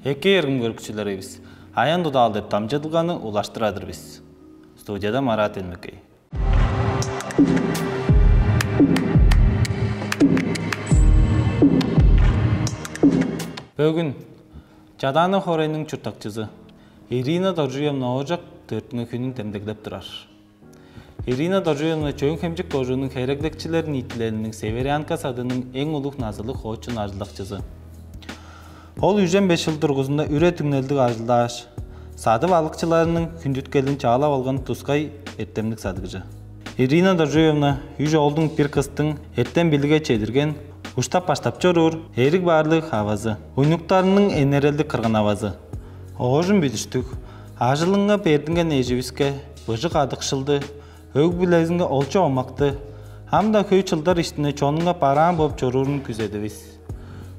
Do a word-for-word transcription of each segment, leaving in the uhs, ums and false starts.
Эки эргим көрүкчүлеривис, «Аян-Дудаал» деп дамчыдылганы улаштырадыр бис. Студияда Марат Элмекей. Бөгүн Чадаана хоорайның чурттакчызы Ирина Доржуевна Ооржак төрүттүнген хүнүн демдеглеп турар. Ирина Доржуевна Чөөн-Хемчик кожууннуң хереглекчилер ниитилелиниң «Северянка» садының эң улуг назылыг хоочун ажылдакчызы. Ол үжен беш чыл дургузунда үре-түңнелдиг ажылдааш, садып алыкчыларының хүндүткелин чаалап алган тускай эртемниг садыгжы. Ирина Доржуевна үш оолдуң, бир кыстың эртем-билиге чедирген, уштап-баштап чоруур, эриг баарлыг авазы, уйнуктарының энерелдиг кырган-авазы. Оожум бүдүштүг, ажылынга бердинген эживиске быжыг адыкшылды, өг-бүлезинге олча омакты, ам-даа хөй чылдар иштинде чонунга бараан болуп чоруурун күзедивис.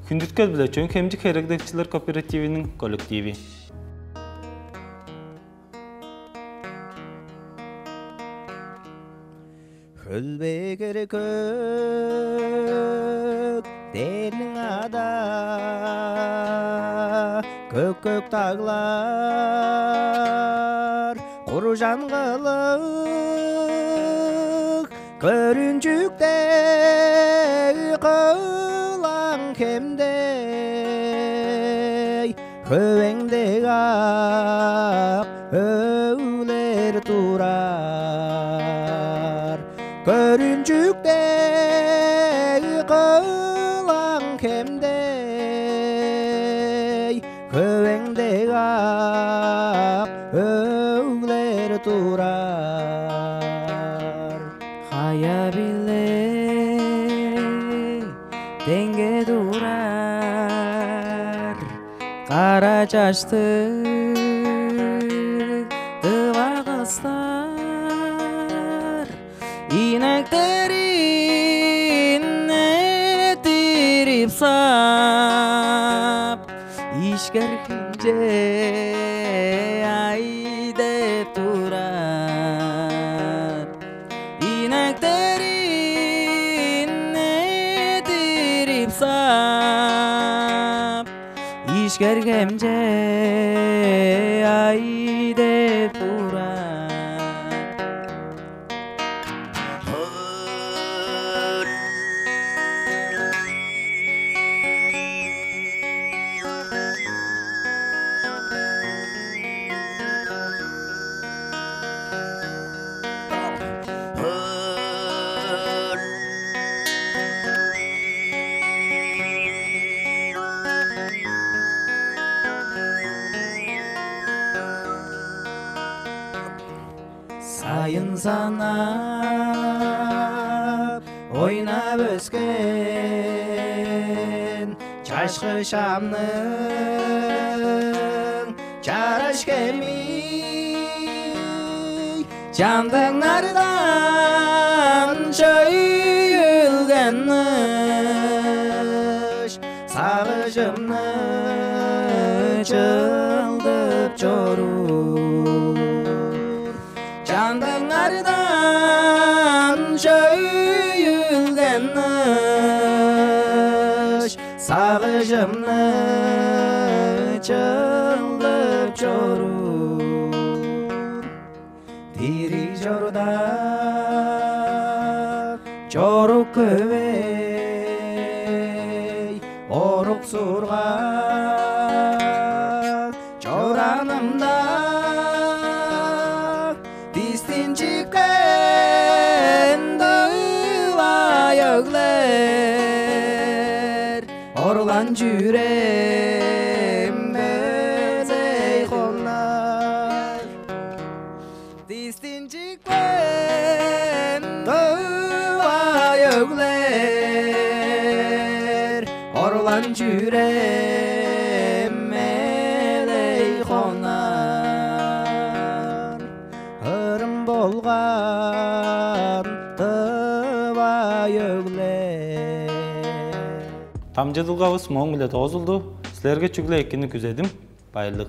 Хүндүткел-биле Чөөн-Хемчик хереглекчилер кооперативиниң коллективи. Хөлбегер көк дээрниң ада, көк-көк даглар, куржан кылыг көрүнчүктег кылаң хемдей, хөвеңдег ак өглер турар. Көрүнчүктег кылаң хемдей, хөвеңдег ак өглер турар. Хая-биле деңге турар кара чаштыг тыва кыстар, инектерин эрттирип сап, ишкер хемче ай деп турар. Инектерин эрттирип сап, ишкер хемче ай деп турар. Сайын санап, ойнап өскен чашкы шамның чараш хеми, чамдыңнардан чөйүлген ыш, сагыжымны чылдып чоруур. Чамдыңнардан чөйүлген ыш, сагыжымны чылдып чоруур. Дириг чорда чорук хөвей, орук-сурга чораанымда, дистинчипкен тыва өглер, орлан чүрем безей хонай. Дистинчипкен тыва өглер, орлан чүрем безей хонар. Ырым болган тыва өглер. Дамчыдылгавыс мооң-биле доозулду. Силерге чүгле экини күзедим. Байырлыг.